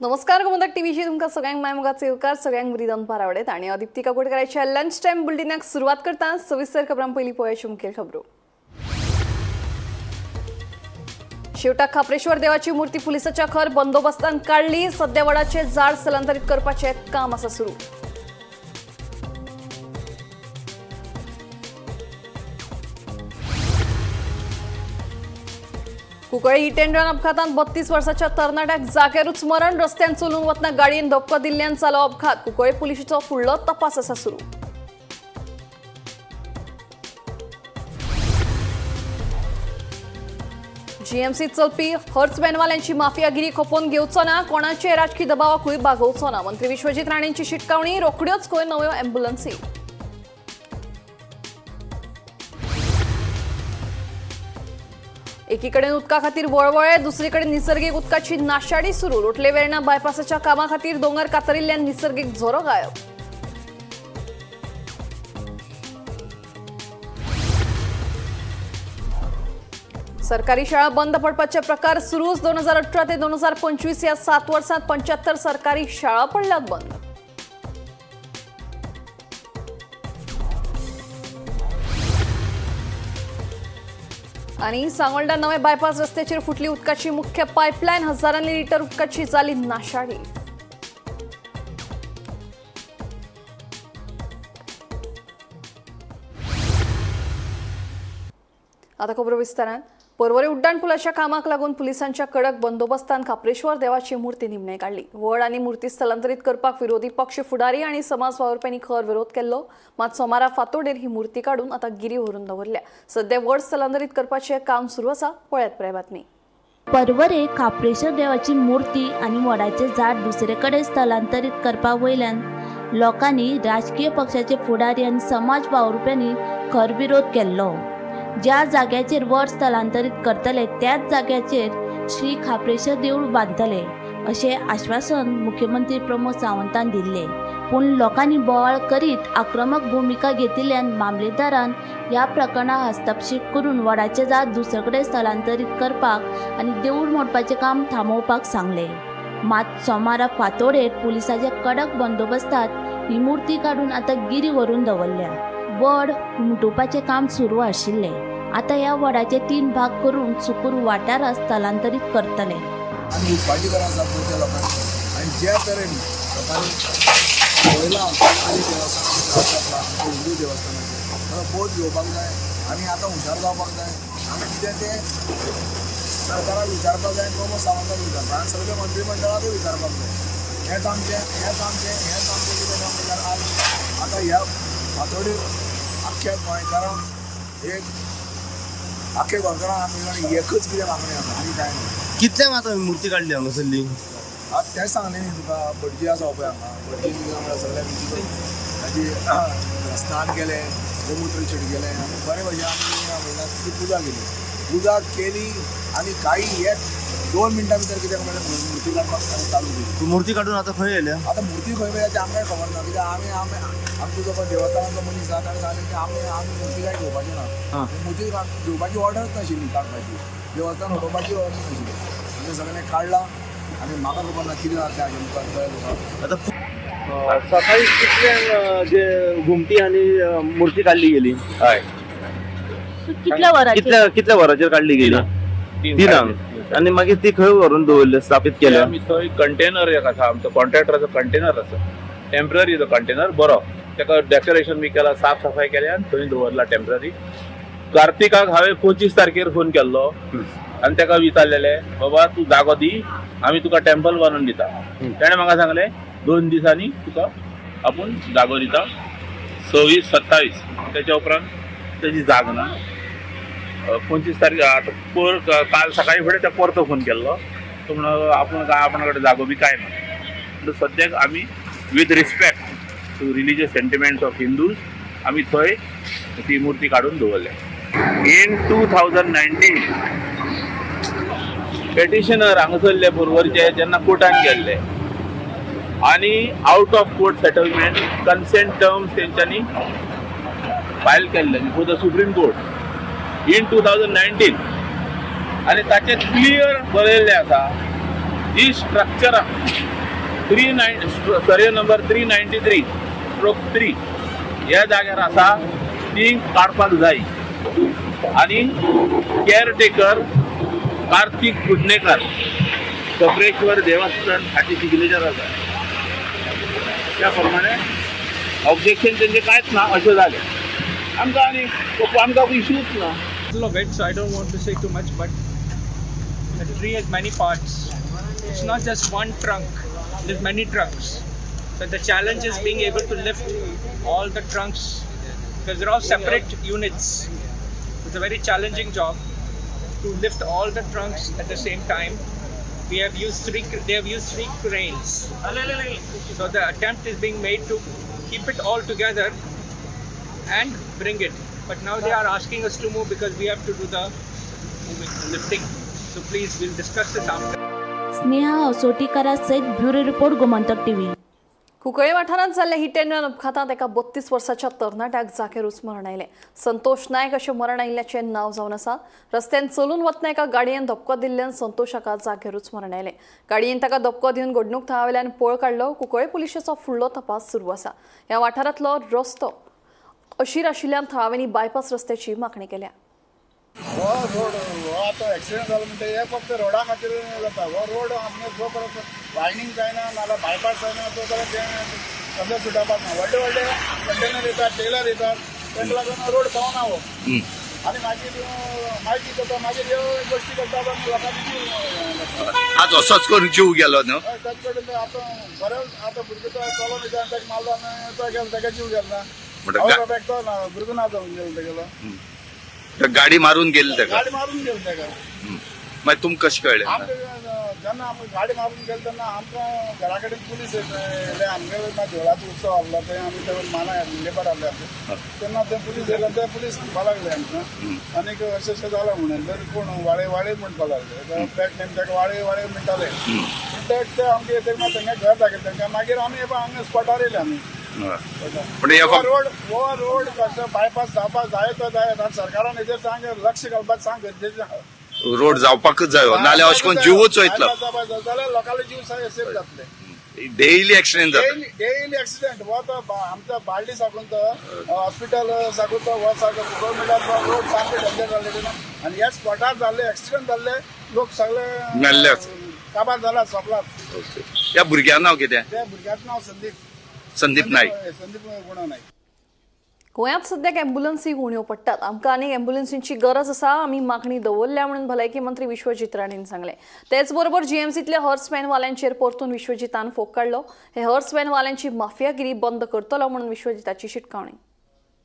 नमस्कार, गोमंतक टीव्हीची तुमकां सगळ्यांक मायमोगाचो येवकार. सगळ्यांक बरी दनपार आवडेत आणि हांव दीप्ती काकोडकराच्या लंच टायम बुलेटिनाक सुरवात करता. सविस्तर खबरां पयलीं पळोवया मुखेल खबरो. शेवटाक खाप्रेश्वर देवाची मूर्ती पुलिसाच्या खर बंदोबस्तान काडली. सध्या वडाचे झाड स्थलांतरीत करपाचें काम आसा सुरू. कुंकळ्ळे हिट अँड रन अपघातांत 32 वर्साच्या तरणाट्याक जाग्यारूच मरण. रस्त्यान चलून वतना गाडयेन धपको दिल्ल्यान जालो अपघात. कुंकळ्ळे पुलिशेचो फुडलो तपास आसा सुरू. जीएमसी चलपी हर्च बॅनवाल्यांची माफियागिरी खपोवन घेवचो ना, कोणाचे राजकी दबावाकूय बागोवचो ना. मंत्री विश्वजीत राणेंची शिटकावणी. रोखड्योच खंय नव्यो अँब्युलन्सी. एकीकडे उदका खातीर वळवळे, दुसरीकडे निसर्गीक उदकाची नाशाडी सुरू. लोटले वेर्णा बायपासाच्या कामा खातीर दोंगर कातरिल्ल्यान निसर्गीक झरो गायब. सरकारी शाळा बंद पडपाचे प्रकार सुरूच. 2018 ते 2025 या 7 वर्सात 75 सरकारी शाळा पडल्यात बंद. आणि सांगोल्डा नवे बायपास रस्त्याचेर फुटली उदकाची मुख्य पायपलायन. हजारांनी लिटर उदकाची जाली नाशाडी. आता खबरो विस्तारान. पर्वरी उड्डाण पुलाच्या कामाक लागून पुलिसांच्या कडक बंदोबस्तान खाप्रेश्वर देवाची मूर्ती निमणे काडली. वड आनी मूर्ती स्थलांतरीत करपाक विरोधी पक्ष फुडारी आनी समाज वावुरप्यांनी खर विरोध केल्लो. मात सोमारा फांतोडेर ही मूर्ती काडून आतां गिरी व्हरून दवरल्या. सध्या वड स्थलांतरीत करपाचें काम सुरू आसा. पळयात पुराय बातमी. पर्वरे खाप्रेश्वर देवाची मूर्ती आनी वडाचें झाड दुसरे कडेन स्थलांतरीत करपा वयल्यान लोकांनी, राजकीय पक्षाचे फुडारी आनी समाज वावुरप्यांनी खर विरोध केल्लो. ज्या जाग्याचेर वड स्थलांतरीत करतले त्याच जाग्याचेर श्री खाप्रेश्वर देवूळ बांदतले अशें आश्वासन मुख्यमंत्री प्रमोद सावंतान दिल्लें. पूण लोकांनी बोवाळ करीत आक्रमक भुमिका घेतिल्ल्यान मामलेदारान ह्या प्रकरणात हस्तक्षेप करून वडाचें झाड दुसरे कडेन स्थलांतरीत करपाक आनी देवूळ मोडपाचें काम थांबोवपाक सांगलें. मात सोमारा फांतोडेर पुलिसाच्या कडक बंदोबस्तांत ही मूर्ती काडून आतां गिरी व्हरून दवरल्या. वड हुमटुवपाचें काम सुरू आशिल्लें. आतां ह्या वडाचे 3 भाग करून सुकूर वाठारांत स्थलांतरीत करतले. आनी उठपाची गरज आसा गोंयच्या लोकांनी. आनी ज्या तरेन लोकांनी पळयलां आनी देवस्थानाचें त्रास जातला, हिंदू देवस्थानाचें, ताका बोध घेवपाक जाय आनी आतां हुशार जावपाक जाय. आनी कितें तें सरकाराक विचारपाक जाय, प्रमोद सावंताक विचारपाक आनी सगळे मंत्रीमंडळाकूय विचारपाक जाय. हेंच आमचें हेंच आमचें हेंच आमचें कितें काय म्हणल्यार आज आतां ह्या फांतोडेर आख्ख्या गोंयकारांक एक आख्ख्या गोंयकारांक आमी एकच कितें मागणी आसा आनी कांय न्ही. कितल्यांक आतां मूर्ती काडली हांगासरली? आतां तेंच सांगलें न्ही तुका, भटजी आसा पळय हांगा, भटजी वांगडा सगळ्या विधी करून ताजी स्नान केलें, गोमुत्र छिडकेलें आनी बरे भशेन आमी म्हणल्यार ती पुजा केली. पुजा केली आनी काही एक 2 मिनटां भितर कितें म्हणल्यार मूर्ती काडपाक ताणें चालू केली. मूर्ती काडून आतां खंय येयल्या? आतां मूर्ती खंय मेळ्ळ्या तें आमकांय खबर ना, कित्याक आमी आमी आमचो जो पळय देवस्थानाचो मनीस आसा ताणें सांगलें की आमी आमी मूर्ती कांय घेवपाची ना. मूर्ती घेवपाची ऑर्डरच नाशिल्ली, काडपाची देवस्थान उडोवपाची ऑर्डर नाशिल्ली. म्हणजे सगळें काडलां आनी म्हाका खबर ना कितें जातलें हाजे मुखार, कळ्ळें तुका? आतां सकाळी कितल्यांक जे घुमटी आनी मूर्ती काडली गेली? हय. कितल्या वरांचेर? कितल्या कितल्या वरांचेर काडली गेली? 3क. आनी मागीर ती खंय व्हरून दवरली, स्थापीत केल्या? आमी थंय कंटेनर एक आसा, आमचो कॉन्ट्रॅक्टराचो कंटेनर आसा, टेम्पररी तो कंटेनर बरो, ताका डेकोरेशन बी केला, साफ सफाय केल्या आनी थंय दवरला टेम्पररी. कार्तिकाक हांवें 25 तारखेर फोन केल्लो आनी ताका विचारलेलें, बाबा तूं जागो दी, आमी तुका टेम्पल बांदून दिता. ताणें म्हाका सांगलें 2 दिसांनी तुका आपूण जागो दिता, 26 27. तेच्या उपरांत तेजी जाग ना. 25 तारखे आतां पोर काल सकाळी फुडें त्या परतो फोन केल्लो, तो म्हणून आपूण काय आपणा कडेन जागो बी काय ना. म्हणटा सद्याक आमी with respect to religious sentiments of Hindus आमी थंय ती मुर्ती काडून दवरल्या. इन 2019 पेटिशनर हांगासरले पर्वरचे जेन्ना कोर्टान गेल्ले आनी out of court settlement consent terms तेंच्यांनी फायल केल्ले before the Supreme Court in 2019 आनी ताचें क्लियर बरयल्लें आसा, जी स्ट्रक्चरां 39 survey number 393/3 ह्या जाग्यार आसा ती काडपाक जाय आनी केअरटेकर कार्तीक कुडणेकर, कपरेश्वर देवस्थान हाची सिग्नेचर आसा. त्या प्रमाणे ऑब्जेक्शन तेंचें कांयच ना अशें जालें. आमकां आनी आमकां इश्यूच ना. Little of it, so I don't want to say too much, but the tree has many parts. It's not just one trunk, there's many trunks. So the challenge is being able to lift all the trunks because they're all separate units. It's a very challenging job to lift all the trunks at the same time. We have used three, they have used three cranes. So the attempt is being made to keep it all together and bring it. But now they are asking us to move because we have to do the moving, lifting. So please, we'll discuss this after. Sneha असोटीकरा सयत bureau report, Gomantak TV. Cuncolim वाठारांत जाल्ल्या hit and run अपघातांत एका 32 वर्साच्या तरणाट्याक जागेरूच मरण आयलें. संतोष नायक अशें मरण आयिल्ल्याचें नांव जावन आसा. रस्त्यान चलून वतना एका गाडयेन धपको दिल्ल्यान संतोष हाका जागेरूच मरण आयलें. गाडयेन ताका धपको दिवन घडणूक थळावेल्यान पळ काडलो. कुंकळे पुलिशेचो फुडलो तपास सुरू आसा. ह्या वाठारांतलो रस्तो अशीर आशिल्ल्यान थळाव्यांनी बायपास रस्त्याची मागणी केल्या. हो रोड हो आतां एक्सिडंट जालो म्हणटा, हे फक्त रोडा खातीर जाता. हो रोड आमगे जो पर्यंत वायडनींग जायना नाल्यार बायपास जायना तो पर्यंत कसलें सुटावपाक ना. व्हडले व्हडले कंटेनर येतात, ट्रेलर येतात, तांकां लागून रोड पावना हो. आनी मागीर मागीर कितें जाता, मागीर ह्यो गोश्टी करता पण लोकांनी जीव आज असोच करून जीव गेलो न्हू. हय, ताचे कडेन आतां बरें, आतां भुरगो तो चलोन वयता आनी ताका मारलो आनी तो गेलो, ताका जीव गेलो ना. म्हणटा आवय बापायक तो ना, भुरगो ना जावन गेलो तेगेलो. गाडी मारून गेली ताका. गाडी मारून गेलो ताका. मागीर तुमकां कशें कळ्ळें? आमकां जेन्ना आमकां गाडी मारून गेले तेन्ना आमकां घरा कडेन पुलीस येयले. आमगेले ना देवळाचो उत्सव आसलो, ते आमी ते मानाय लेबर आसले आमचे, तेन्ना ते पुलीस येयले, ते पुलीस म्हणपाक लागले आमकां आनीक अशें अशें जालां म्हणून. तर कोण वाळे वाळे म्हणपाक लागले, पॅट नेम ताका वाळे वाळे म्हणटाले. ते ते आमकां येतकीर तेंगे घर दाखयलें तांकां. मागीर आमी हे पळय हांगा स्पॉटार येयले आमी. पण हे हो फक्त रोड, हो रोड कसो बायपास जावपाक जाय तो जाय. आतां सरकारान हेजेर सांग लक्ष घालपाक सांग गरजेचें आहा. रोड जावपाकच जायो, नाल्यार अशें करून जिवूच वयतलो. बायपास जावपाक जाय जाल्यार लोकांले जीव सेफ जातले. डेली एक्सिडेंट जाता. Daily daily accident. हो तो आमच्या बार्डी साकून तो हॉस्पिटल साकून तो हो सारको गव्हर्मेंटान रोड सामके डेंजर जाल्ले ना. आनी ह्या स्पॉटार जाल्ले एक्सिडेंट जाल्ले लोक सगळे मेल्ले आसा. काबार जाला, सोंपलात. ह्या भुरग्या नांव कितें? त्या भुरग्याचें नांव संदीप. संदीप नाईक. संदीप गुणा नाईक. गोंयांत सद्याक एम्ब्युलन्सी उण्यो पडटात. आमकां आनीक एम्ब्युलन्सींची गरज आसा, आमी मागणी दवरल्या म्हणून भलायकी मंत्री विश्वजीत राणेन सांगलें. तेच बरोबर जीएमसीतल्या हर्स व्हॅनवाल्यांचेर परतून विश्वजितान फोग काडलो. हे हर्स व्हॅनवाल्यांची माफियागिरी बंद करतलो म्हणून विश्वजिताची शिटकावणी.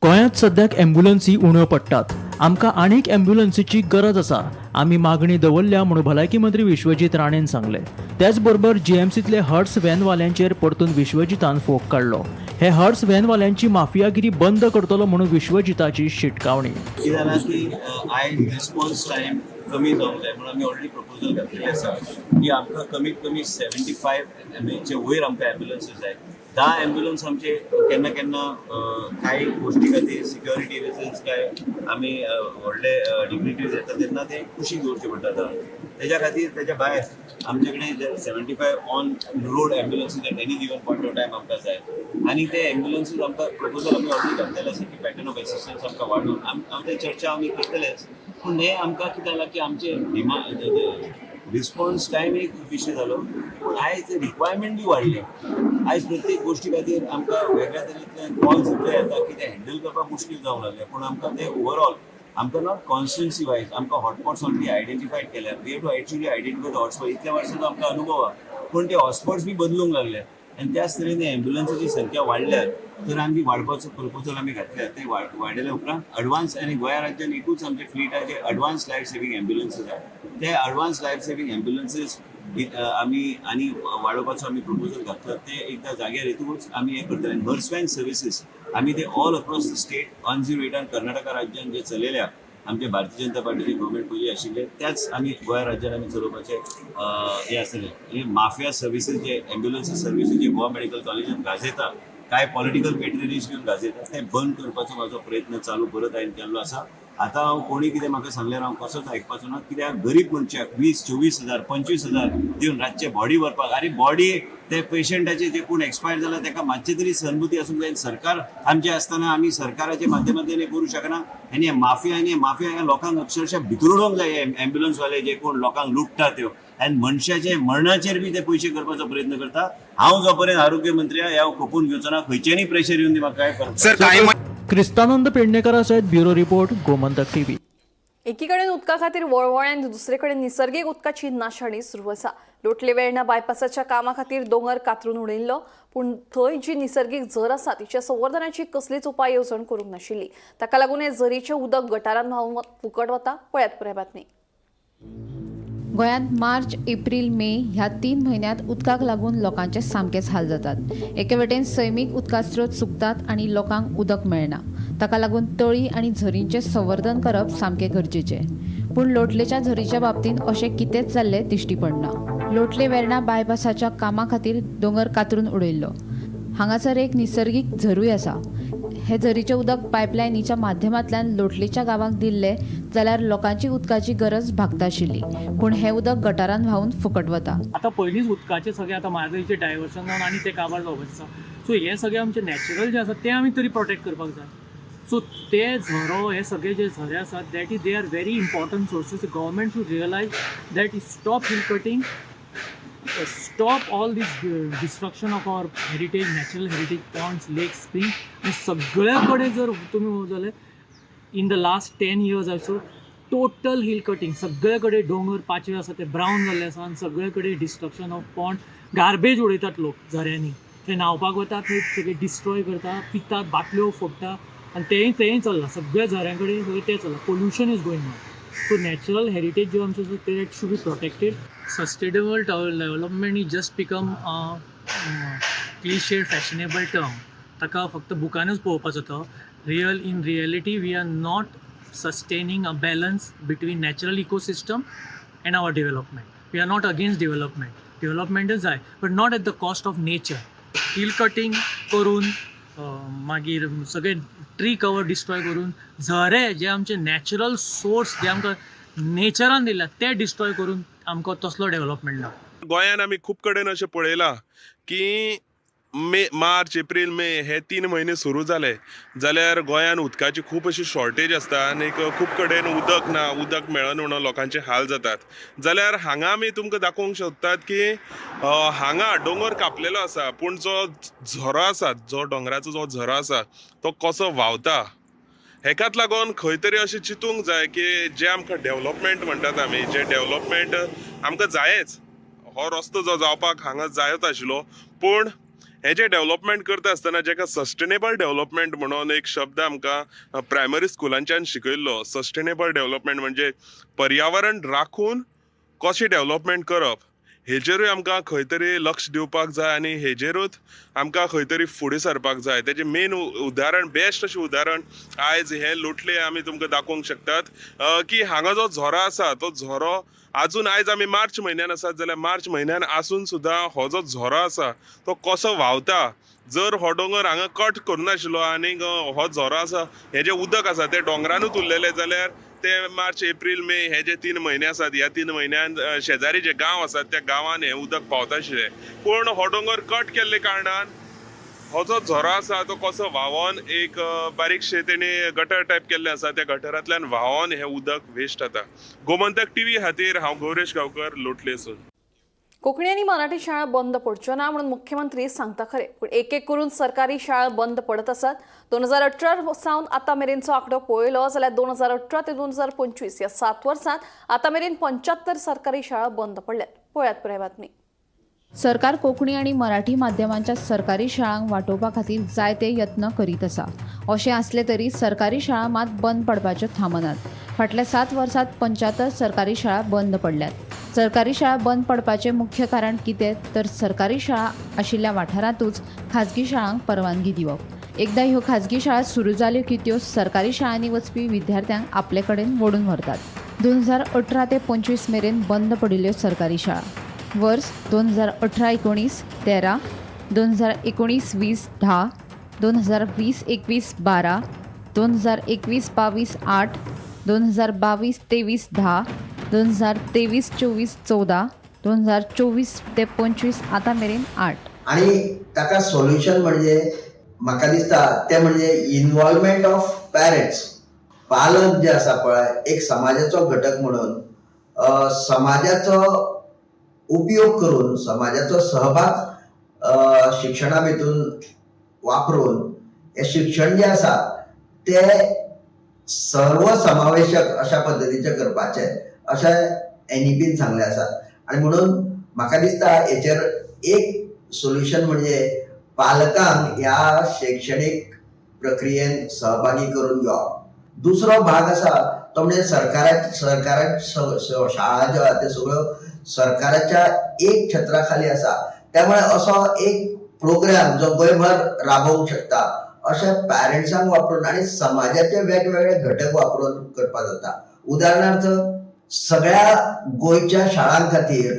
गोंयांत सद्याक एम्ब्युलन्सी उण्यो पडटात. आमकां आनीक एम्ब्युलन्सीची गरज आसा, आमी मागणी दवरल्या म्हणून भलायकी मंत्री विश्वजीत राणेन सांगलें. त्याच बरोबर जीएमसीतले हर्स व्हॅनवाल्यांचेर परतून विश्वजितान फोग काडलो. हे हर्स व्हॅनवाल्यांची माफियागिरी बंद करतलो म्हणून विश्वजिताची शिटकावणी. कितें जालां की आयज रिस्पॉन्स टायम कमी जावंक जाय म्हणून आमी ऑलरेडी प्रपोजल घातलेलें आसा की आमकां कमीत कमी 75 एमएचे वयर आमकां एम्ब्युलन्सीस जाय. 10 एम्ब्युलन्स आमचे केन्ना केन्ना कांय गोश्टी खातीर, सिक्युरिटी रिजन्स, काय आमी व्हडले डिग्निटरीज येता तेन्ना ते कुशीक दवरचे पडटा. तेज्या खातीर तेज्या भायर आमचे कडेन 75 on road ambulances at any given point of time आमकां जाय. आनी ते एम्ब्युलन्सीस आमकां प्रपोजल आमी ऑलरेडी घातलेले आसा की पॅटर्न ऑफ एसिस्टन्स आमकां वाडोवन आमचे चर्चा आमी करतलेच. पूण हें आमकां कितें जालां की आमचे डिमांड, रिस्पॉन्स टायम एक विशय जालो, पूण आयज रिक्वायरमेंट बी वाडलें. आयज प्रत्येक गोश्टी खातीर आमकां वेगळ्या तरेतले कॉल्स इतले येता की ते हँडल करपाक मुश्कील जावंक लागलें. पूण आमकां ते ओवरऑल आमकां not constituency wise आमकां हॉटस्पॉट्स ऑलरेडी आयडेंटिफायड केल्या. We have to actually identify the hotspot. इतल्या वर्सांचो आमकां अनुभव आहा, पूण ते हॉटस्पॉट्स बी बदलूंक लागले आनी त्याच तरेन एम्ब्युलन्साची संख्या वाडल्यार तर आमी वाडपाचो प्रपोजल आमी घातल्या. ते वाडयल्या उपरांत अडवान्स आनी गोंया राज्यान एकूच आमचे फ्लीट आहा जे अडवान्स लायफ सेव्हिंग एम्ब्युलन्सीस आहा. ते अडवान्स लायफ सेव्हिंग एम्ब्युलन्सीस आमी आनी वाडोवपाचो आमी प्रपोजल घातला. ते एकदां जाग्यार येतकूच आमी हें करतले. आनी हर्स व्हॅन सर्विसीस आमी ते all across the state 108आन Karnataka राज्यान जे चलयल्या, आमचे भारतीय जनता पार्टीचे गव्हर्मेंट पयलीं आशिल्ले, त्याच आमी गोंया राज्यान आमी चलोवपाचे हें आसतलें. हे माफिया सर्विसीस जे एम्ब्युलन्स सर्विसीस जे गोवा मेडिकल कॉलेजान गाजयता, कांय पॉलिटिकल पेट्रनेज घेवन गाजयता, ते बंद करपाचो म्हाजो प्रयत्न चालू परत हांवें केल्लो आसा. आतां हांव कोणी कितें म्हाका सांगल्यार हांव कसोच आयकपाचो ना, कित्याक गरीब मनशाक 20, 24 हजार, 25 हजार दिवन रातचे बॉडी व्हरपाक, आरे बॉडी ते पेशंटाचे जे कोण एक्सपायर जाला ताका मातशें तरी सहानुभूती आसूंक जाय. सरकार आमचें आसतना आमी सरकाराच्या माध्यमांतल्यान हें करूं शकना. आनी हे माफिया, आनी हे माफिया ह्या लोकांक अक्षरशः भितर उडोवंक जाय. हे एम्ब्युलन्सवाले जे कोण लोकांक लुट्टा त्यो आनी मनशाचे मरणाचेर बी ते पयशे करपाचो प्रयत्न करता. हांव जो पर्यंत आरोग्य मंत्री आहा, हांव खपून घेवचो ना. खंयच्यानय प्रेशर येवन दी, म्हाका कांय फरक सर, कांय क्रिस्तानंद पेडणेकरा सयत ब्युरो रिपोर्ट, गोमंतक टीव्ही. एकीकडेन उदका खातीर वळवळे आनी दुसरे कडेन निसर्गीक उदकाची नाशाणी सुरू आसा. लोटले वेर्णा बायपासाच्या कामा खातीर दोंगर कातरून उडयल्लो, पूण थंय जी निसर्गीक झर आसा तिच्या संवर्धनाची कसलीच उपाय येवजण करूंक नाशिल्ली. ताका लागून हे झरीचें उदक गटारान व्हांवून फुकट वता. पळयात पुराय बातमी. गोंयांत मार्च, एप्रील, मे ह्या 3 म्हयन्यांत उदकाक लागून लोकांचे सामकेच हाल जातात. एके वटेन सैमीक उदका स्रोत सुकतात आनी लोकांक उदक मेळना. ताका लागून तळी आनी झरींचें संवर्धन करप सामकें गरजेचें. पूण लोटलेच्या झरीच्या बाबतींत अशें कितेंच जाल्लें दिश्टी पडना. लोटले वेर्णा बायपासाच्या कामा खातीर दोंगर कातरून उडयल्लो. हांगासर एक निसर्गीक झरूय आसा. हे झरीचें उदक पायपलायनीच्या माध्यमांतल्यान लोटलेच्या गांवांक दिल्लें जाल्यार लोकांची उदकाची गरज भागता आशिल्ली, पूण हें उदक गटारान व्हांवून फुकट वता. आतां पयलींच उदकाचें सगळें आतां म्हादयचें डायवर्सन जावन आनी तें काबार जावपाचें आसा. सो हें सगळें आमचें नॅचरल जें आसा तें आमी तरी प्रोटेक्ट करपाक जाय. सो ते झरो, हे सगळे जे झरे आसात, that is, they are very important sources. Government should realize that, stop hill cutting, stop all this destruction of our heritage, natural heritage, ponds, lakes, spring. आनी सगळ्या कडेन जर तुमी पळोवत जाल्यार in the last 10 years also total hill cutting. सगळे कडेन दोंगर पाचवे आसा ते ब्रावन जाल्ले आसा आनी सगळे कडेन डिस्ट्रक्शन ऑफ पॉन्ड. गार्बेज उडयतात लोक झऱ्यांनी. ते न्हांवपाक वतात, थंय सगळे डिस्ट्रॉय करता, पितात, बाटल्यो फोडटा आनी तेंय तेंय चल्लां. सगळ्या झऱ्यां कडेन सगळें तें चल्लां. Pollution is going on. So natural heritage ज्यो आमच्यो आसा ते should be protected. Sustainable development is just become cliche, fashionable term. ताका फक्त बुकानूच पळोवपाचो तो. Real in reality we are not sustaining a balance between natural ecosystem and our development. We are not against development. डेव्हलपमेंटच जाय, but not at the cost of nature. Hill cutting करून, मागीर सगळे tree cover destroy करून, झरे जे आमचे natural source जे आमकां नेचरान दिल्या ते डिस्ट्रॉय करून आमकां तसलो डेव्हलपमेंट ना. गोंयान आमी खूब कडेन अशें पळयलां की मे, मार्च, एप्रील, मे हे 3 म्हयने सुरू जाले जाल्यार गोंयान उदकाची खूब अशी शॉर्टेज आसता आनी खूब कडेन उदक ना, उदक मेळना म्हणून लोकांचे हाल जातात. जाल्यार हांगा आमी तुमकां दाखोवंक सोदतात की हांगा दोंगर कापलेलो आसा, पूण जो झरो आसा, जो दोंगराचो जो झरो आसा तो कसो व्हांवता. हेकाच लागून खंय तरी अशें चिंतूंक जाय की जें आमकां डेव्हलपमेंट म्हणटात आमी, जें डेव्हलपमेंट आमकां जायच, हो रस्तो जो जावपाक हांगा जायत आशिल्लो, पूण हें जें डेव्हलपमेंट करता आसतना जेका सस्टेनेबल डेव्हलपमेंट म्हणून एक शब्द आमकां प्रायमरी स्कुलांच्यान शिकयल्लो, सस्टेनेबल डेव्हलपमेंट म्हणजे पर्यावरण राखून कशें डेव्हलपमेंट करप, हेजेरूय आमकां खंय तरी लक्ष दिवपाक जाय आनी हेजेरूच आमकां खंय तरी फुडें सरपाक जाय. तेजें मेन उदाहरण, बेस्ट अशें उदाहरण आयज हें लोटले आमी तुमकां दाखोवंक शकतात की हांगा जो झरो आसा तो झरो आजून, आयज आमी मार्च म्हयन्यान आसात जाल्यार मार्च म्हयन्यान आसून सुद्दां हो जो झरो आसा तो कसो व्हांवता. जर हो दोंगर हांगा कट करुनाशिल्लो आनी हो झरो आसा, हें जें उदक आसा तें दोंगरानूच उरलेलें जाल्यार ते मार्च, एप्रील, मे हे जे 3 म्हयने आसात, ह्या 3 म्हयन्यान शेजारी जे गांव आसात त्या गांवान हें उदक पावता आशिल्लें. पूण हो दोंगर कट केल्ले कारणान हो जो झरो आसा तो कसो व्हांवोन एक बारीकशें तेणी गटर टायप केल्लें आसा, त्या गटरांतल्यान व्हांवोन हें उदक वेस्ट जाता. गोमंतक टीव्ही खातीर हांव गौरेश गांवकर, लोटलेसून. कोंकणी आनी मराठी शाळा बंद पडच्यो ना म्हणून मुख्यमंत्री सांगता खरें, पूण एक एक करून सरकारी शाळा बंद पडत आसात. 2018 सावन आतां मेरेनचो आंकडो पळयलो जाल्यार 2018 ते 2025 ह्या 7 वर्सांत आतां मेरेन 75 सरकारी शाळा बंद पडल्यात. पळयात पुराय बातमी. सरकार कोंकणी आनी मराठी माध्यमांच्या सरकारी शाळांक वाटोवपा खातीर जायते यत्न करीत आसा. अशें आसलें तरी सरकारी शाळा मात बंद पडपाच्यो थांबनात. फाटल्या 7 वर्सांत 75 सरकारी शाळा बंद पडल्यात. सरकारी शाळा बंद पडपाचें मुख्य कारण कितें, तर सरकारी शाळा आशिल्ल्या वाठारांतूच खाजगी शाळांक परवानगी दिवप. एकदां ह्यो खाजगी शाळा सुरू जाल्यो की त्यो सरकारी शाळांनी वचपी विद्यार्थ्यांक आपले कडेन ओडून व्हरतात. 2018 ते 25 मेरेन बंद पडिल्ल्यो सरकारी शाळा: वर्स 2018-19 13, 2019-20 10, 2020-21 12, 2021-22 8, 2022-23 10, 2023-24 14. 2024 ते 25 आतां मेरेन 8. आणि ताका सोल्युशन म्हणजे म्हाका दिसता तें म्हणजे इनवॉल्वमेंट ऑफ पॅरंट्स. पालक जे आसा पळय, एक समाजाचो घटक म्हणून समाजाचो उपयोग करून, समाजाचो सहभाग शिक्षणा भितून वापरून हें शिक्षण जें आसा तें सर्व समावेशक अशा पद्दतीचें करपाचें अशें एनईपीन सांगलें आसा. आनी म्हणून म्हाका दिसता हेचेर एक सोल्युशन म्हणजे पालकांक ह्या शैक्षणीक प्रक्रियेन सहभागी करून घेवप. दुसरो भाग आसा तो म्हणजे सरकारा शाळा ज्यो आहा त्यो सगळ्यो सरकाराच्या एक छत्रा खाली आसा. त्यामुळे असो एक प्रोग्राम जो गोंयभर राबोवंक शकता अशें पॅरंट्सांक वापरून आनी समाजाचे वेगवेगळे घटक वापरून करपाक जाता. उदाहरणार्थ, सगळ्या गोंयच्या शाळां खातीर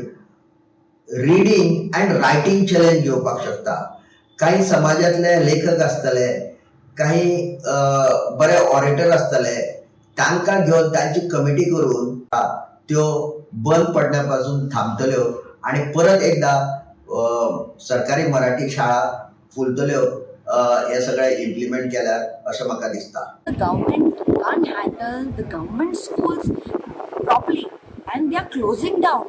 रिडींग अँड रायटींग चॅलेंज घेवपाक शकता. काही समाजातले लेखक आसतले, काही बरे ऑरेटर आसतले, तांकां घेवन तांची कमिटी करून त्यो बंद पडण्या पासून थांबतल्यो आनी परत एकदा सरकारी मराठी शाळा फुलतल्यो, हे सगळें इम्प्लिमेंट केल्यार अशें म्हाका दिसता. The government can't handle the government schools properly and they are closing down.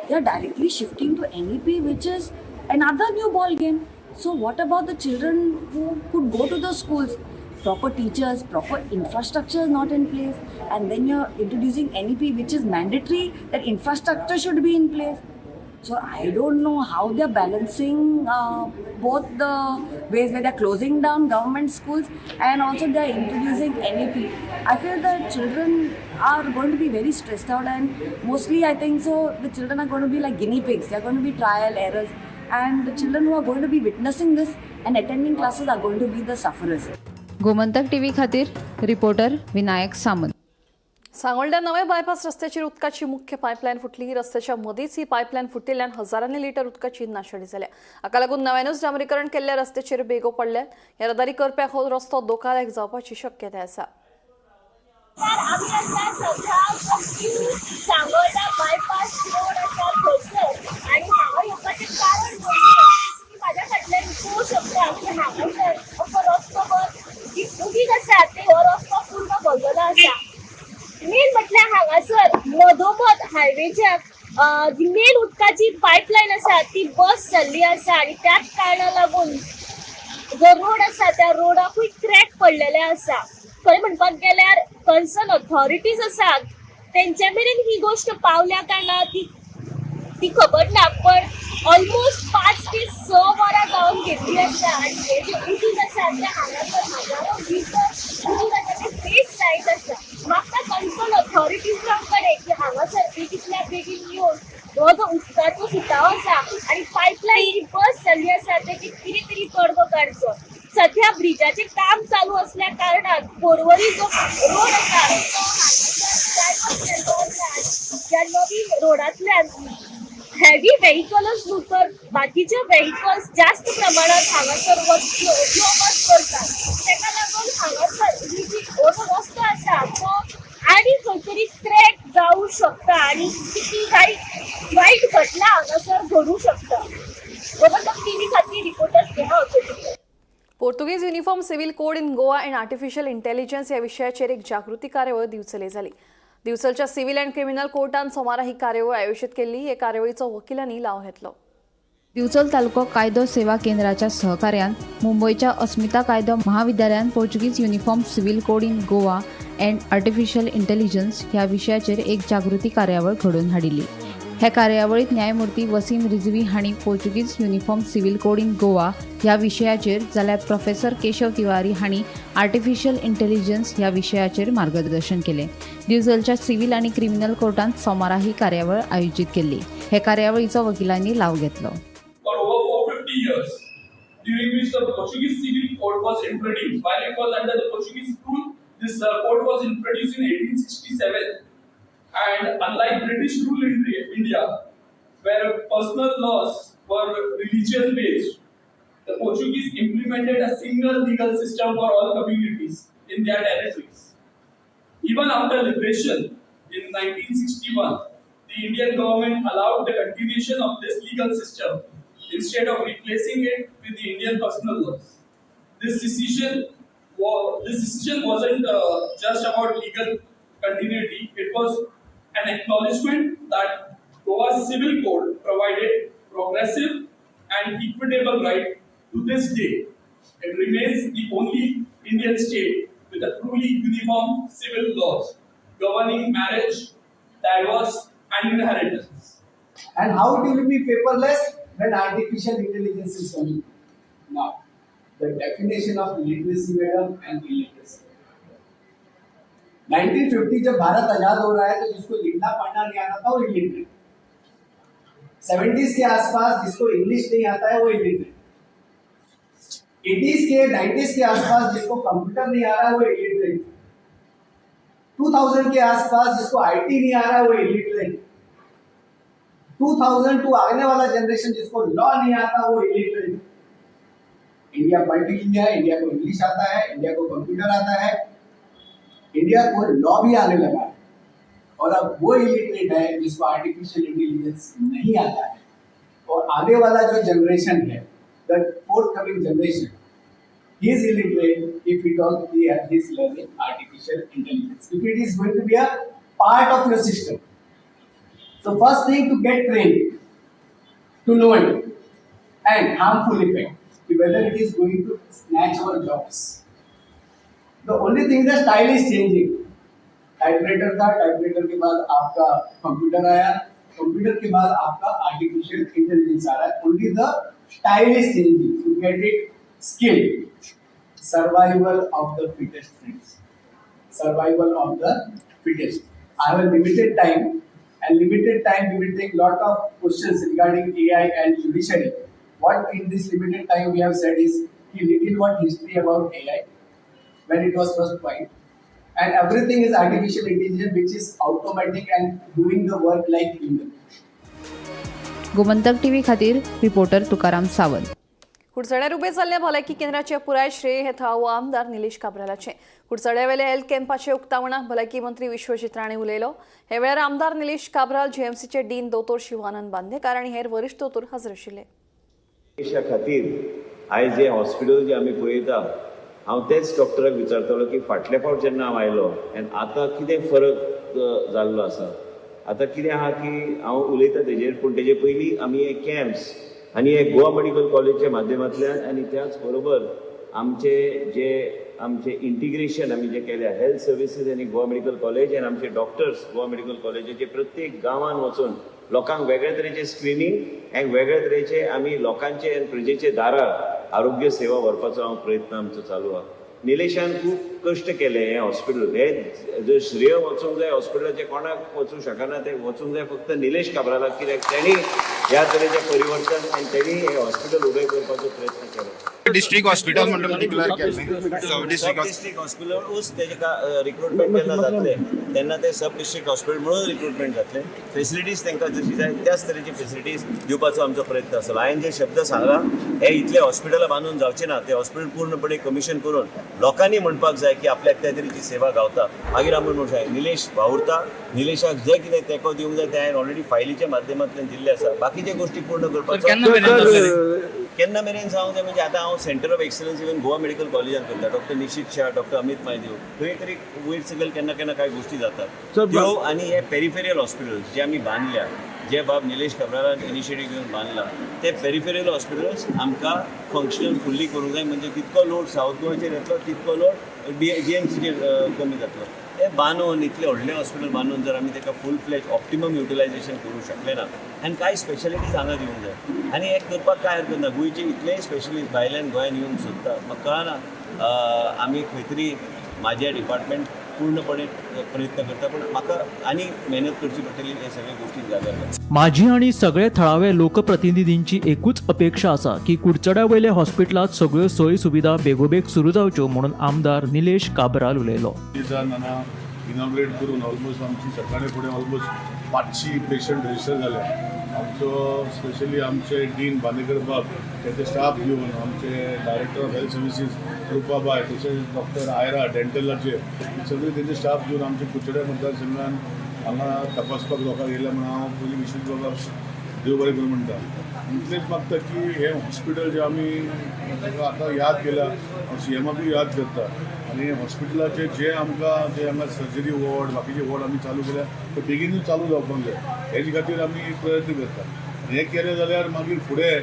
They are directly shifting to NEP, which is another new ball game. So what about the children who could go to the schools? Proper teachers, proper infrastructure is not in place, and then you're introducing NEP, which is mandatory that infrastructure should be in place. So I don't know how they're balancing both the ways where they're closing down government schools and also they're introducing NEP. I feel the children are going to be very stressed out, and mostly I think so the children are going to be like guinea pigs. They're going to be trial errors, and the children who are going to be witnessing this and attending classes are going to be the sufferers. Gomantak TV खातीर reporter Vinayak Samant. सांगोल्ड्या नवे bypass रस्त्याचेर उदकाची मुख्य pipeline फुटली. रस्त्याच्या मदींच ही pipeline फुटिल्ल्यान हजारांनी लिटर उदकाची नाशाडी जाल्या. हाका लागून नव्यानूच डांबरीकरण केल्ल्या रस्त्याचेर बेगो पडल्यात. येरादारी करप्याक हो रस्तो धोकादायक जावपाची शक्यताय आसा. आमी आसा सध्या सांगोल्डा बायपास रोड आसा थंयसर आनी हांगा येवपाचें कारण म्हणजे तुमी म्हाज्या फाटल्यान पळोवंक शकता की हांगासर असो रस्तो भर जी उदीक आसा ते हो रस्तो पूर्ण भरलेलो आसा. मेन म्हटल्यार हांगासर मदोमद हायवेच्या जी मेन उदकाची पायपलायन आसा ती बस्ट जाल्ली आसा आनी त्याच कारणा लागून जो रोड आसा त्या रोडाकूय क्रॅक पडलेले आसा. खरें म्हणपाक गेल्यार कन्सर्न ऑथॉरिटीज आसात तेंच्या मेरेन ही गोश्ट पावल्या काय ना ती ती खबर ना, पण ऑलमोस्ट 5 ते 6 वरां जावन गेल्ली आसा आनी हे जे उदीक आसा ते हांगासर हजारो लिटर उदीक आसा ते वेस्ट जायत आसा. म्हाका कन्सर्न ऑथॉरिटीजां कडेन की हांगासर बेगींतल्या बेगीन येवन हो जो उदकाचो सुटाव आसा आनी पायपलायन जी बस्ट जाल्ली आसा तेजी कितें तरी तोडगो काडचो. सध्या ब्रिजाचें काम चालू असल्या कारणान पोरवरी जो रोड आसा तो हांगासर डायवर्ट केल्लो आसा आनी ह्या नवीन रोडांतल्यान हेवी व्हेकलच न्हू तर बाकीचे व्हेकल्स जास्त प्रमाणात हांगासर वच यो वच करतात. तेका लागून हांगासर ही जी हो जो रस्तो आसा तो आनी खंय तरी क्रॅक जावूं शकता आनी किती वायट वायट घटना हांगासर घडूं शकता. गोमंतक टीव्ही खातीर reporter Sneha Akotikar. Portuguese Uniform Civil Code in Goa and Artificial Intelligence ह्या विशयाचेर एक जागृती कार्यावळ दिवचले जाली. दिवचलच्या सिव्हिल अँड क्रिमिनल कोर्टान सोमारा ही कार्यावळ आयोजीत केल्ली. हे कार्यावळीचो वकिलांनी लाव घेतलो. दिवचल तालुको कायदो सेवा केंद्राच्या सहकार्यान मुंबयच्या अस्मिता कायदो महाविद्यालयान Portuguese Uniform Civil Code in Goa and Artificial Intelligence ह्या विशयाचेर एक जागृती कार्यावळ घडोवन हाडिल्ली. ह्या कार्यावळीत न्यायमूर्ती वसीम रिजवी हांणी Portuguese Uniform Civil Code in Goa ह्या विशयाचेर, जाल्यार प्रोफेसर केशव तिवारी हांणी आर्टिफिशियल इंटेलिजन्स ह्या विशयाचेर मार्गदर्शन केलें. दिवचलच्या सिव्हिल आनी क्रिमिनल कोर्टांत सोमारा ही कार्यावळ आयोजीत केल्ली. हे कार्यावळीचो वकिलांनी लाव घेतलो. For over 450 years, during which the Portuguese Civil Code was introduced. While it was under the Portuguese rule, this code was introduced in 1867. And unlike British rule in India, where personal laws were religion based, the Portuguese implemented a single legal system for all communities in their territories. Even after liberation in 1961, the the Indian government allowed the continuation of this legal system instead of replacing it with the Indian personal laws. This decision wasn't just about legal continuity, it was an acknowledgement that Goa's civil code provided progressive and equitable right to this day. It remains the only Indian state with a truly uniform civil laws governing marriage, divorce, and inheritance. And how it will be paperless when artificial intelligence is coming? Now, the definition of literacy, madam, and illiteracy. 1950 जब भारत आजाद हो रहा है, तो जिसको लिखना पढ़ना नहीं आता था वो इलिटरेट. 70s के आसपास जिसको इंग्लिश नहीं आता है वो illiterate. 80s K, 90s K आसपास जिसको कंप्यूटर नहीं आ रहा है वो इलिटरेट. 2000 के आसपास जिसको IT नहीं आ रहा है वो इलिटरेट. 2002 आने वाला जनरेशन, जिसको लॉ नहीं आता वो इलिटरेट. इंडिया मल्टीलिंगुअल है. इंडिया को इंग्लिश आता है, इंडिया को कंप्यूटर आता है, इंडिया को लॉ भी आने लगा है और अब वो इलिटरेट है जिसको आर्टिफिशियल इंटेलिजेंस नहीं आता है. और आने वाला जो जनरेशन है, the forthcoming generation, he is illiterate if it all he is learning artificial intelligence, if it is going to be a part of your system. So first thing, to get trained to know it. And harmful effect, whether it is going to snatch our jobs. The only thing, the style is changing. Typewriter था, typewriter K बाद आपका computer आया, computer K बाद आपका artificial intelligence आ रहा है. Only the style is changing to get it skill. Survival of the fittest, friends, survival of the fittest. I have a limited time, and limited time we will take lot of questions regarding AI and judiciary. What in this limited time we have said is ki little what history about AI, when it was first coined, and everything is artificial intelligence, which is automatic and doing the work like human. Gomantak TV खातीर reporter Tukaram Sawant. कुडचड्यार उबे जाल्ल्या भलायकी केंद्राचे पुराय श्रेय हे थळावो आमदार निलेश काब्रालाचे. कुडचड्यावेले हेल्थ कॅम्पाचे उक्तावणाक भलायकी मंत्री विश्वजीत राणे उलयलो. हे वेळार आमदार निलेश काब्राल, जीएमसीचे डीन दोतोर शिवानंद बांदेकार आनी हेर वरिश्ठ दोतोर हजर आशिल्ले. देशा खातीर आयज हें हॉस्पिटल जें आमी पळयता, हांव तेच डॉक्टराक विचारतालो की फाटले फावट जेन्ना हांव आयलो आनी आतां कितें फरक जाल्लो आसा. आतां कितें आहा की हांव उलयतां तेजेर, पूण तेजे पयलीं आमी हे कॅम्प्स आनी हे गोवा मेडिकल कॉलेजच्या माध्यमांतल्यान आनी त्याच बरोबर आमचे जे आमचे इंटिग्रेशन आमी जे केल्या हेल्थ सर्विसीस आनी गोवा मेडिकल कॉलेज आनी आमचे डॉक्टर्स गोवा मेडिकल कॉलेजीचे प्रत्येक गांवान वचून लोकांक वेगळे तरेचे स्क्रिनींग आनी वेगळे तरेचे आमी लोकांचे आनी प्रजेचे दारार आरोग्य सेवा व्हरपाचो हांव प्रयत्न आमचो चालू आहा. निलेशान खूब कश्ट केले. हें हॉस्पिटल हे जर श्रेय वचूंक जाय हॉस्पिटलाचें, कोणाक वचूंक शकना, तें वचूंक जाय फक्त निलेश काब्रालाक, कित्याक तेणी ह्या तरेचें परिवर्तन आनी तेणी हें हॉस्पिटल उबें करपाचो प्रयत्न केलो. डिस्ट्रिक्ट हॉस्पिटल म्हणून डिक्लेअर केलें, सब डिस्ट्रिक्ट. डिस्ट्रिक्ट हॉस्पिटलूच तेजे रिक्रुटमेंट जेन्ना जातलें तेन्ना ते सब डिस्ट्रिक्ट हॉस्पिटल म्हणून रिक्रुटमेंट जातलें. फेसिलिटीज तांकां जशी जाय त्याच तरेची फेसिलिटीज दिवपाचो आमचो प्रयत्न आसतलो. हांवें जे शब्द सांगला, हे इतले हॉस्पिटलां बांदून जावचें ना. ते हॉस्पिटल पूर्णपणे कमिशन करून लोकांनी म्हणपाक जाय की आपल्याक त्या तरेची सेवा गावता, मागीर आमी म्हणूंक जाय. निलेश वावुरता. निलेशाक जे कितें तेंको दिवंक जाय ते हांवें ऑलरेडी फायलीच्या माध्यमांतल्यान दिल्ले आसा. बाकीचे गोश्टी पूर्ण करपाचो. केन्ना मेरेन जातलें? केन्ना मेरेन जावंक जाय म्हणजे आतां हांव centre of excellence even Goa medical कॉलेजान करता. डॉक्टर निशीत शाह, डॉक्टर अमित मायदेव, थंय तरी वयर सकयल केन्ना केन्ना कांय गोश्टी जातात त्यो. आनी हे पेरिफेरियल हॉस्पिटल्स जे आमी बांदल्या, जे बाब निलेश काब्रालान इनिशिएटीव घेवन बांदला, ते पेरिफेरियल हॉस्पिटल्स आमकां फंक्शनल फुल्ली करूंक जाय. म्हणजे तितको लोड सावथ गोवाचेर येतलो, तितको लोड बी जी एम सीचेर कमी जातलो. ते बांदून, इतलें व्हडलें हॉस्पिटल बांदून जर आमी ताका फूल फ्लॅज ऑप्टिमम युटिलायझेशन करूंक शकले ना. आनी कांय स्पेशलिटीज हांगा दिवंक जाय आनी हें करपाक कांय हरकत ना. गोंयचे इतलेय स्पेशलिस्ट भायल्यान गोंयान येवंक सोदता. म्हाका कळना, आमी खंय तरी म्हाजें डिपार्टमेंट पूर्णपणे प्रयत्न करता, पूण म्हाका आनी मेहनत करची पडटली हे सगळे गोश्टी जाग्यार घालपाक. माझी आणि सगळे थळावे लोकप्रतिनिधींची एकूच अपेक्षा आसा की कुडचड्या वयले हॉस्पिटलांत सगळ्यो सोयी सुविधा बेगोबेग सुरू जावच्यो म्हणून आमदार निलेश काब्राल उलयलो. हांगा इनॉग्रेट करून ऑलमोस्ट आमची सकाळी फुडें ऑलमोस्ट 500 पेशंट रजिस्टर जाले. आमचो स्पेशली आमचे डीन बांदेकर बाब, तेचे स्टाफ घेवन, आमचे डायरेक्टर ऑफ हेल्थ सर्विसीस रुपाबाय, तशेंच डॉक्टर आयरा डेंटलाचे, सगळे तेंचे स्टाफ घेवन आमचे कुडचड्या मतदारसंघान हांगा तपासपाक लोकांक येयल्या म्हणून हांव पयलीं विश्वजीत बाबाक देव बरें करूं म्हणटा. इतलेंच मागता की हें हॉस्पिटल जें आमी ताका आतां याद केल्या, हांव सीएमाकूय याद करता आनी हॉस्पिटलाचें जें आमकां जें हांगा सर्जरी वॉर्ड, बाकीचे वॉर्ड आमी चालू केल्या ते बेगीनूच चालू जावपाक जाय, हेजे खातीर आमी प्रयत्न करता. हें केलें जाल्यार मागीर फुडें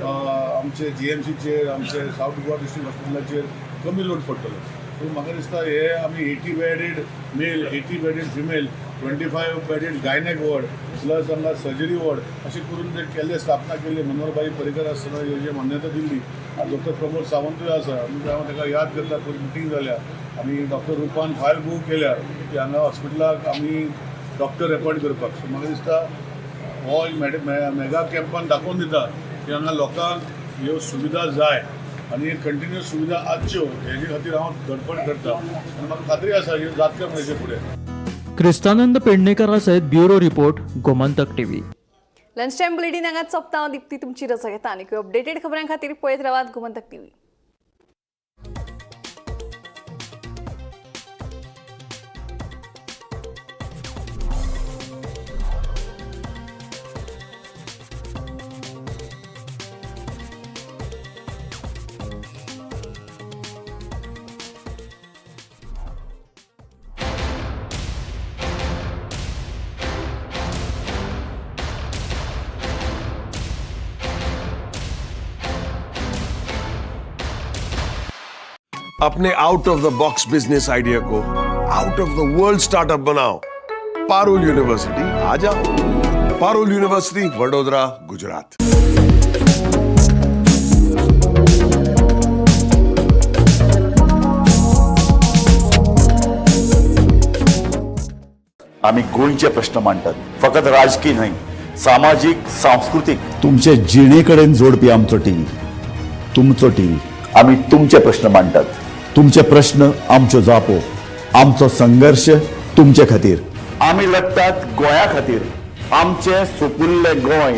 आमचे जीएमसीचेर, आमचे सावथ गोवा डिस्ट्रिक्ट हॉस्पिटलाचेर कमी लोड पडटलो. सो म्हाका दिसता हे आमी 80 bedded male, 80 bedded female, 25 bedded gynaec ward plus हांगा सर्जरी वॉर्ड अशें करून जे केल्ले स्थापना केल्ली मनोहरभाई पर्रीकर आसतना जे मान्यता दिल्ली, आनी डॉक्टर प्रमोद सावंतूय आसा, आमी हांव ताका याद करता. पयर मिटींग जाल्या आनी डॉक्टर रुपान फायल मूव केल्या की हांगा हॉस्पिटलाक आमी डॉक्टर एपॉयंट करपाक. सो म्हाका दिसता हो मेगा कॅम्पान दाखोवन दिता की हांगा लोकांक ह्यो सुविधा जाय आनी कंटिन्युअस सुविधा आसच्यो हेजे खातीर हांव धडपड करता आनी म्हाका खात्री आसा ह्यो जातल्यो म्हणून हेजे फुडें. क्रिस्तानंद पेडणेकरा सयत bureau report, Gomantak TV. Lunch time bulletin हांगाच सोंपता. हांव दीप्ती तुमची रजा घेता. आनी अपडेटेड खबरां खातीर पळयत रावात गोमंतक टीव्ही. अपने out of the box business idea को out of the world startup बनाओ. पारुल यूनिवर्सिटी आ जाओ. पारुल यूनिवर्सिटी, वडोदरा, गुजरात. आमी गोंयचे प्रश्न मांडटात, फकत राजकी न्हय, सामाजीक, सांस्कृतीक. तुमचे जिणे कडेन जोडपी आमचो टीव्ही, तुमचो टीव्ही. आमी तुमचे प्रश्न मांडटात, तुमचे प्रश्न आमच्यो जापो, आमचो संघर्श तुमचे खातीर. आमी लढटात गोंया खातीर, आमचें सुपुल्लें गोंय.